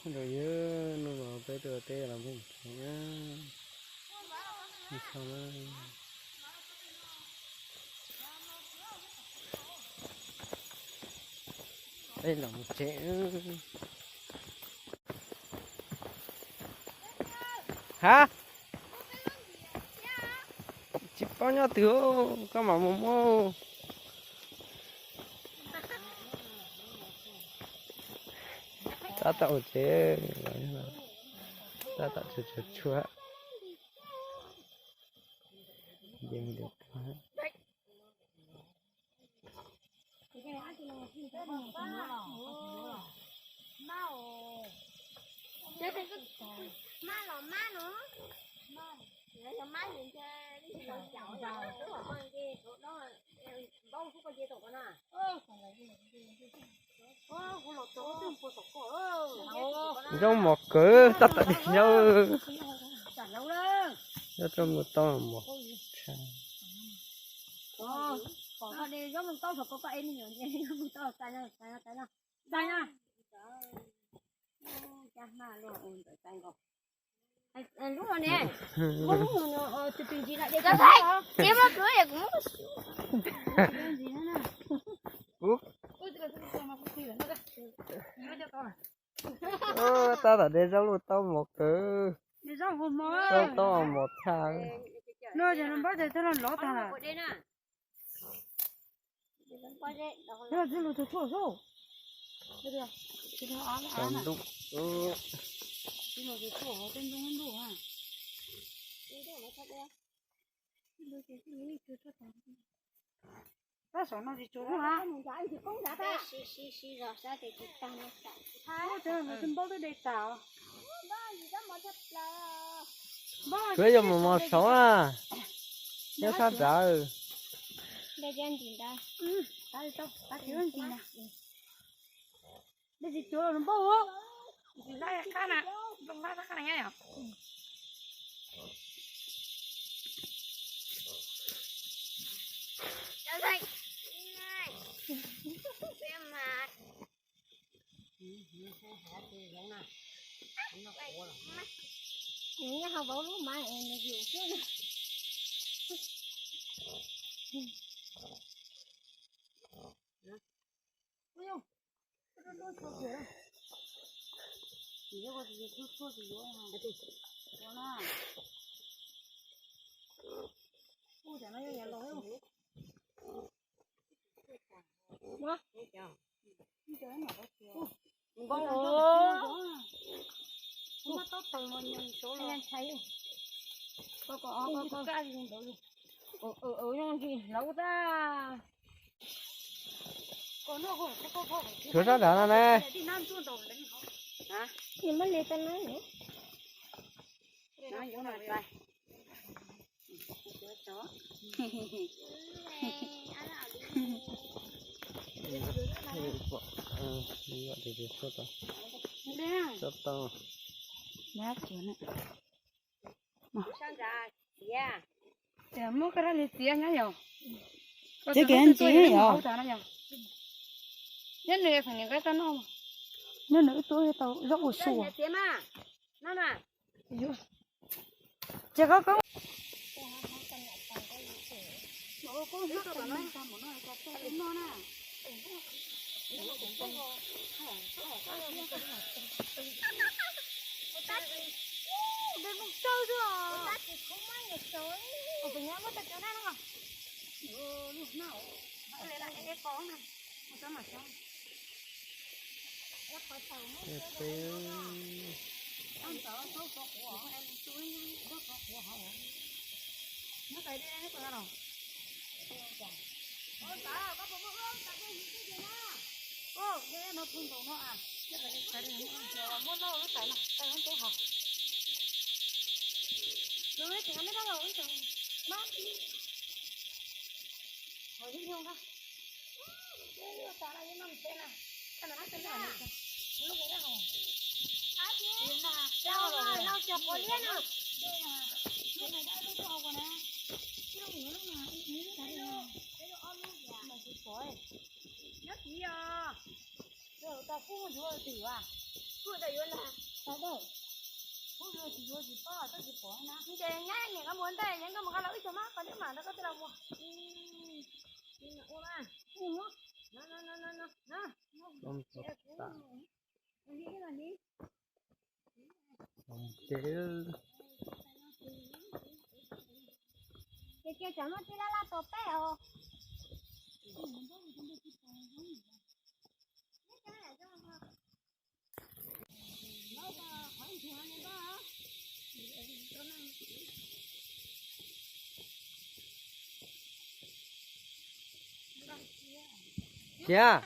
Ntawd yog hnub no peb tuaj teb los peb tsev na. Peb los mus tsev. Ha? Tsis paub nyob twg, koj mam mus muab. Tab tom ua tsev, tab tom tsuag tsuag tshuaj. Zoo mos kawg, tab tom de zaub. Zaub rau mus tau mos tshaj. Lub no ne, tus ntsis no de tau. Tab tom de zaub luj taub mos kawg. Zaub taub mos tshaj. No ces no npab ces thawj loj lov tag lawm. Tsis lus tus tshuaj xwb. Tsis lus tus tshuaj, tej ntoo ntuj. Tab saum no tsis tsuas lub ha. Ub, cov npauj twb de tas. Kuv yuav mus mos saud na. Nyob sab nrad. Dej tsis cuav los npauj. Npauj qab na, npauj qab na nyob yom. Suav sab nrad no ne. Muab koj dab li txiav nyob yom. Txiav kev ntsis yom. Nyob nws feem nws nqa tau noj. Nyob nws wb tuaj tau zaub ua su. Txiav koj koj. Nyob kis os. Tau kub yuav twm as. Kub tau yuav ntag. Ces nyab niam koj mus ntej, nyab koj mus nqa los wb cog mab, qhov twb mam nrog koj tej laus mus. Ces kiag cov muaj tij laj laj tua peb os. Cia.